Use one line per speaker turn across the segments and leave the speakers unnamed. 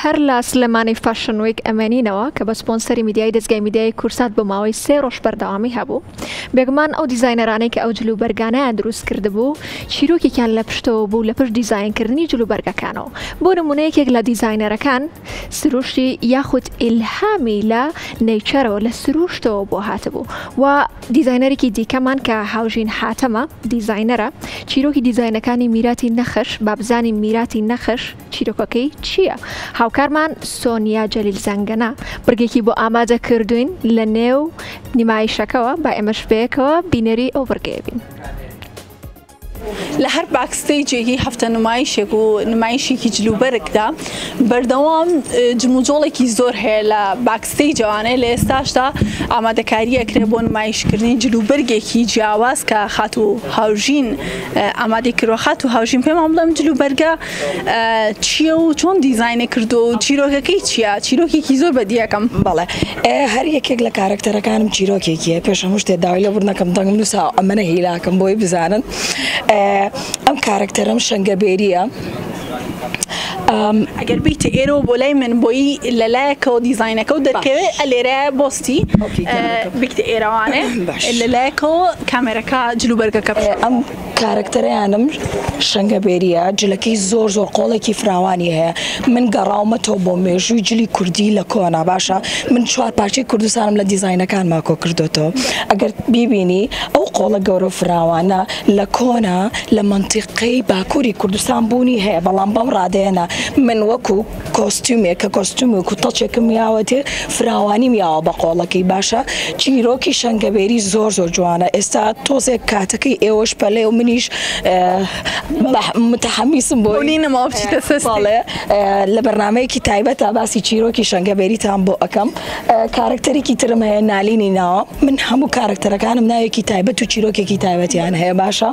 هەر لە سلێمانی Fashion Week ئەمێنینەوە کە بە سپۆنسەری میدیایی دەزگای میدیایی کورسات بۆ ماوەی سێ ڕۆژ بەردەوامی هەبوو. بێگومان ئەو دیزاینەرانەی کە ئەو جلوبەرگانەیان دروست کردبوو چیرۆکێکیان لە پشتەوە بوو لە پشت دیزاینکردنی جلوبەرگەکانەوە. بۆ نموونە یەکێک لە دیزاینەرەکان سروشتی یاخود ئیلهامی لە nature ەوە لە سروشتەوە بۆ هاتبوو و دیزاینەرێکی دیکەمان کە هاوژین حاتەمە دیزاینەرە چیرۆکی دیزاینەکانی میراتی نەخش با بزانین میراتی نەخش چیرۆکەکەی چییە؟ هاوکارمان سۆنیا جەلیل زەنگەنە بڕگێکی بۆ ئامادە کردوین لە نێو نمایشەکەوە با ئێمەش بەیەکەوە بینەری ئەو بڕگەیە بین.
لە هەر backstage ێکی هەفتە نمایشێک و نمایشێکی جلوبەرگدا بەردەوام جموجۆڵێکی زۆر هەیە لە backstage ەوانەیە لە ئێستاشدا ئامادەکاری ئەکرێ بۆ نمایشکردنی جلوبەرگێکی جیاواز کە خاتوو هاوژین ئامادەی کردوە خاتوو هاوژین پێمان بڵێم جلوبەرگە چییە و چۆن دیزاینی کردووە و چیرۆکەکەی چییە؟ چیرۆکێکی زۆر بەدیەکەم.
بەڵێ هەر یەکێک لە کارەکتەرەکانم چیرۆکێکی هەیە پێش هەموو شتێ داوای لێبوردنەکەم دەنگم نووساوە ئەمەنە هیلاکم بۆی بزانن ئەم کارەکتەرم شەنگەبێریە.
ئەگەر بیتە ئێرەوە بۆ لای من بۆی لەلایەکەوە دیزاینەکە و دەرکەوێ ئەلێرە بۆستی بیتە ئێرەوانێ لەلایەکەوە کامێرەکە جلوبەرگەکە
ئەم کارەکتەرەیانم شەنگەبێریە جلەکەی زۆر زۆر قۆڵێکی فراوانی هەیە من گەڕاومەتەوە بۆ مێژووی جلی کوردی لە کۆنا باشە من چوار پارچەی کوردستانم لە دیزاینەکانما کۆ کردۆتەوە ئەگەر بیبینی ئەو قۆڵە گەورە و فراوانە لە کۆنا لە مەنتیقەی باکووری کوردستان بوونی هەیە بەڵام بەم ڕادەیە نا من وەکو کۆستیومێک کە کۆستیومێک و تەچێکم یاوەتێ فراوانیم یاوە بە قۆڵەکەی باشە چیرۆکی شەنگەبێری زۆر زۆر جوانە ئێستا تۆزێک کاتەکەی ئێوەش پەلێ و منیش متحەمیسم بۆ
نینەمەوە بچیتە
سەڵێ لە بەرنمەیەکی تایبەتە باسی چیرۆکی شەنگەبێریتان بۆ ئەەکەم کارکتەرێکی ترم هەیە نالینی ناوە من هەموو کارکتەرەکانم ناوێکی تایبەت و چیرۆکێکی تایبەتیان هەیە باشە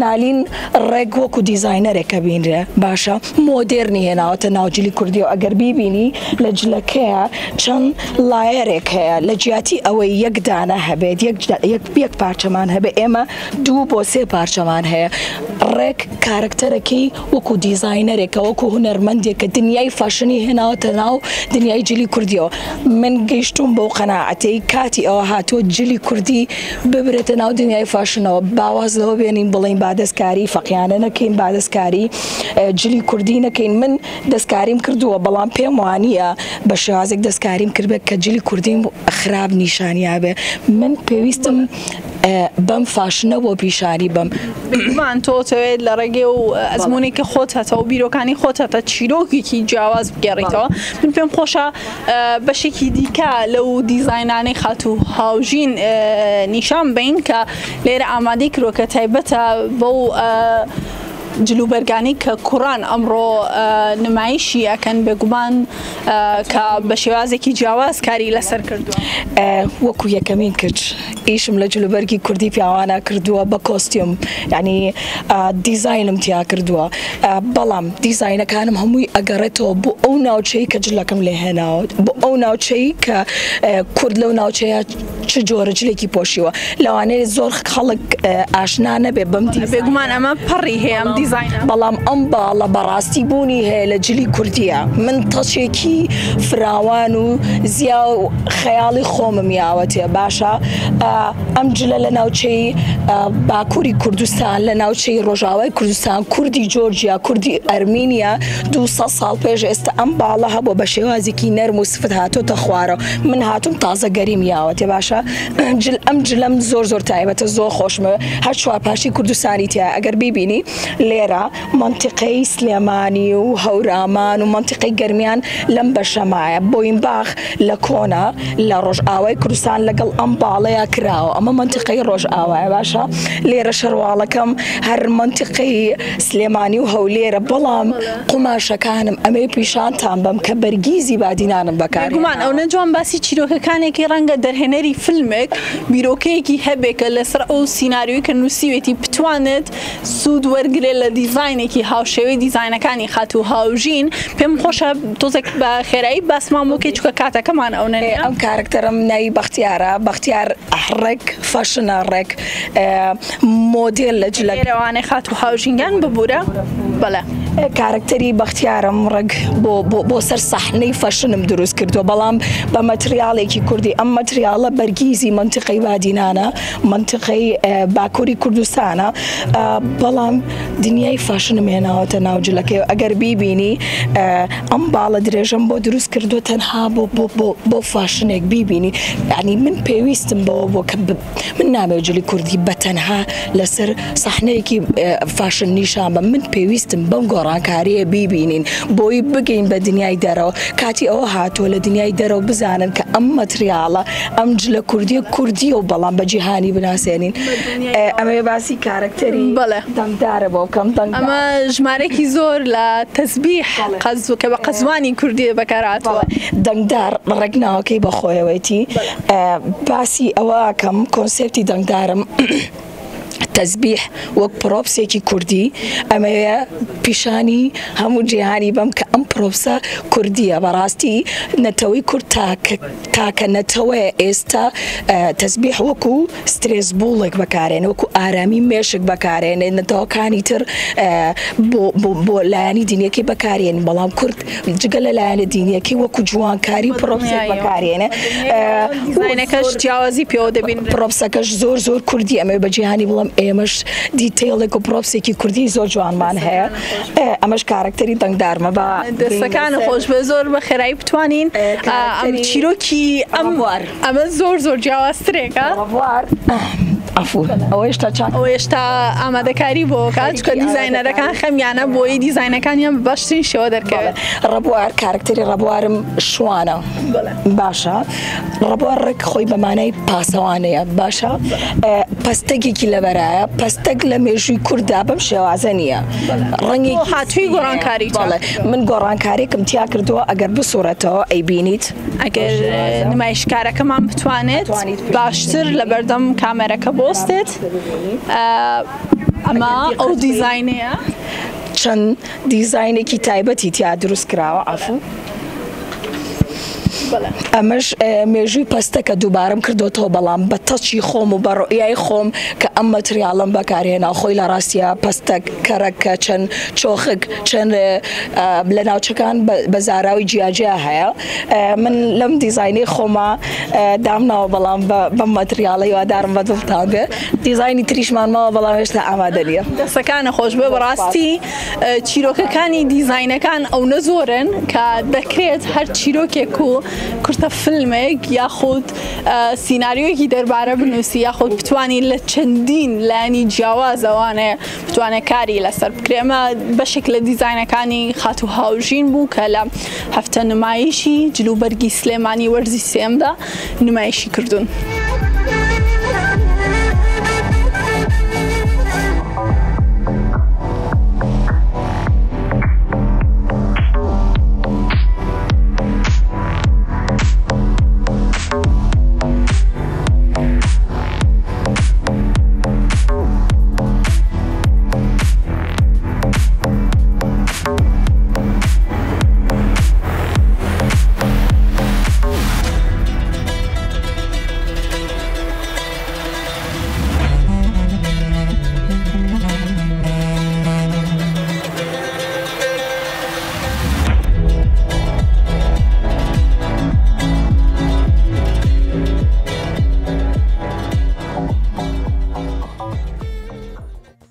نالین ڕێک وەکو دیزاینەرێک کە بینرێ باشە مۆدێرنی هێناوەتە ناو جلی کوردی و ئەگەر بیبینی لە جلەکەیا چەند layer ێک هەیە لە جیاتی ئەوەی یەک دانە هەبێت یەک یەک یەک پارچەمان هەبێ ئێمە دوو بۆ سێ پارچەمان هەیە ڕێک کارەکتەرەکەی وەکو دیزاینەرێکە وەکو هونەرمەندێک کە دنیای fashion ی هێناوەتە ناو دنیای جلی کوردیەوە من گەیشتوم بەو قەناعەتەی کاتی ئەوە هاتووە جلی کوردی ببرێتە ناو دنیای fashion ەوە با واز لەوە بێنین بڵێین با دەستکاری فەقیانە نەکەین با دەستکاری جلی کوردی نەکەین من دەستکاریم کردووە بەڵام پێم وانییە بە شێوازێک دەستکاریم کردبێت کە جلی کوردیم خراپ نیشانیابێ من پێویستم بەم fashion ە بۆ پیشانی بەم.
بێگومان تۆ ئەتەوێت لە ڕێگەی و ئەزموونێک کە خۆت هەتە و بیرۆکانی خۆت هەتە چیرۆکێکی جیاواز بگێڕیتەوە من پێم خۆشە بەشێکی دیکە لەو دیزاینانەی خاتوو هاوژین نیشان بەین کە لێرە ئامادەی کردووە کە تایبەتە بەو جلوبەرگانەی کە کوڕان ئەمڕۆ نمایشی ئەکەن بێگومان کە بە شێوازێکی جیاواز کاری لەسەر کردووە.
وەکو یەکەمین کچ ئیشم لە جلوبەرگی کوردی پیاوانە کردووە بە کۆستیوم یعنی دیزاینم تیا کردووە بەڵام دیزاینەکانم هەمووی ئەگەڕێتەوە بۆ ئەو ناوچەی کە جلەکەم لێ هێناوە بۆ ئەو ناوچەی کە کورد لەو ناوچەیە چ جۆرە جلێکی پۆشیوە لەوانەیە زۆر خەڵک ئاشنا نەبێ بەم دیزاینە.
بێگومان ئەمە پەڕی هەیە ئەم دیزاینە.
بەڵام ئەم باڵە بەڕاستی بوونی هەیە لە جلی کوردیە من touch ێکی فراوان و زیا و خەیاڵی خۆمم یاوەتێ باشە ئەم جلە لە ناوچەی باکووری کوردستان لە ناوچەی ڕۆژاوای کوردستان کوردی جۆرجیا کوردی ئەرمینیا 200 ساڵ پێش ئێستا ئەم باڵە هەبووە بە شێوازێکی نەرم و سفت هاتۆتە خوارەوە من هاتوم تازە گەریم یاوەتێ باشە جل ئەم جلەم زۆر زۆر تایبەتە زۆر خۆشمە هەر چوار پارچەی کوردستانی تیا ئەگەر بیبینی لێرە مەنتیقەی سلێمانی و هەورامان و مەنتیقەی گەرمیان لەم بەشەمایە بۆینباخ لە کۆنە لە ڕۆژئاوای کوردستان لەگەڵ ئەم باڵەیە کراوە ئەمە مەنتیقەی ڕۆژئاوایە باشە لێرە شەرواڵەکەم هەر مەنتیقەی سلێمانی و هەولێرە بەڵام قوماشەکانم ئەمەی پیشانتان بەم کە بەرگیزی بادینانم بەکار
بێگومان ئەونە جوان باسی چیرۆکەکانێکی ڕەنگە دەرهێنەری فیلمێک بیرۆکەیەکی هەبێ کە لەسەر ئەو سیناریۆی کە نووسیوێتی بتوانێت سوود وەرگرێت لە دیزاینێکی هاوشێوەی دیزاینەکانی خاتوو هاوژین پێم خۆشە تۆزێک بە خێرایی باسمان بۆ کەی چونکە کاتەکەمان ئەونە نییە.
ئەم کارەکتەرەم ناوی بەختیارە بەختیار ڕێک fashion ە ڕێک مۆدێل لە جلە.
لێرەوانێ خاتوو هاوژین گیان ببورە. بەڵێ.
کارەکتەری بەختیارم ڕێک بۆ بۆ بۆ سەر سەحنەی fashion م دروست کردووە بەڵام بە material ێکی کوردی ئەم material ە بەرگیزی مەنتیقەی بادینانە مەنتیقەی باکووری کوردستانە بەڵام دنیای fashion م هێناوەتە ناو جلەکەی ئەگەر بیبینی ئەم باڵە درێژەم بۆ دروست کردووە تەنها بۆ بۆ بۆ بۆ fashion ێک بیبینی یعنی من پێویستم بەوە بۆ کە من نامەوێت جلی کوردی بە تەنها لەسەر سەحنەیەکی fashion نیشان بەم من پێویستم بەم گۆڕانکاریە بیبینین بۆی بگەین بە دنیای دەرەوە کاتی ئەوە هاتووە لە دنیای دەرەوە بزانن کە ئەم material ە ئەم جلە کوردیە کوردیە و بەڵام بە جیهانی بناسێنین ئەمەوێ باسی کارەکتەری
بەڵێ.
دەنگدارە بۆ بکەم دەنگدار.
ئەمە ژمارەیەکی زۆر لە تەزبیح قەز کە بە قەزوانی کوردی بەکارهاتووە.
دەنگدار ڕێک ناوەکەی بە خۆیەوەیتی باسی ئەوە ئەکەم کۆنسێپتی دەنگدارم تەزبیح وەک props ێکی کوردی ئەمەوێ پیشانی هەموو جیهانی بەم کە ئەم props ە کوردیە بەڕاستی نەتەوەی کورد تاکە تاکە نەتەوەیە ئێستا تەزبیح وەکو stress ball ێک بەکارێنێ وەکو ئارامی مێشک بەکارێنێ نەتەوەکانی تر بۆ بۆ بۆ لایەنی دینیەکەی بەکارێن بەڵام کورد جگە لە لایەنە دینیەکەی وەکو جوانکاری props ێک بەکارێنێ
دیزاینەکەش جیاوازی پێوە دەبینرێت.
props ەکەش زۆر زۆر کوردی ئەمەوێ بە جیهانی بڵێم ئێمەش detail ێک و props ێکی کوردی زۆر جوانمان هەیە ئەمەش کارەکتەری دەنگدارمە بە
دەستەکانت خۆش بێ زۆر بە خێرایی بتوانین ئەم چیرۆکی ئەم ئەمە زۆر زۆر جیاوازترێکە.
ڕەبوار عەفو ئەوە هێشتا چاک
ئەوە هێشتا ئامادەکاری بۆ کات چونکە دیزاینەرەکان خەمیانە بۆی دیزاینەکانیان بە باشترین شێوە دەرکەوێت.
ڕەبوار کارەکتەری ڕەبوارم شوانە باشە ڕەبوار ڕێک خۆی بە مانای پاسەوانەیە باشە پەستەگێکی لەبەرایە پەستەگ لە مێژووی کورددا بەم شێوازە نییە ڕەنگێکی
هاتووی گۆڕانکاری
بەڵێ من گۆڕانکارێکم تیا کردووە ئەگەر بسوڕێتەوە ئەیبینیت
ئەگەر نمایشکارەکەمان بتوانێت باشتر لە بەردەم کامێرەکە بۆستێت ئەمە ئەو دیزاینەیە
چەند دیزاینێکی تایبەتی تیا دروست کراوە عەفو ئەمەش مێژووی پەستەکە دووبارەم کردوتەوە بەڵام بە touch ی خۆم و بە ڕوئیای خۆم کە ئەم material م بەکارهێنا خۆی لە ڕاستیە پەستەک کەرەکە چەند چۆخک چەند لە ناوچەکان بە زاراوی جیاجیا هەیە من لەم دیزاینەی خۆما دامناوە بەڵام بەم material ە هیوادارم بە دڵتان بێ دیزاینی تریشمان ماوە بەڵام هێشتا ئامادە نییە.
دەستەکانت خۆش بێ بەڕاستی چیرۆکەکانی دیزاینەکان ئەونە زۆرن کە دەکرێت هەر چیرۆکێک و کورتە فیلمێک یاخود سیناریۆیەکی دەربارە بنووسی یاخود بتوانی لە چەندین لایەنی جیاوازەوانێ بتوانێت کاری لەسەر بکرێ ئەمە بەشێک لە دیزاینەکانی خاتوو هاوژین بوو کە لە هەفتە نمایشی جلوبەرگی سلێمانی وەرزی سێمدا نمایشی کردوون.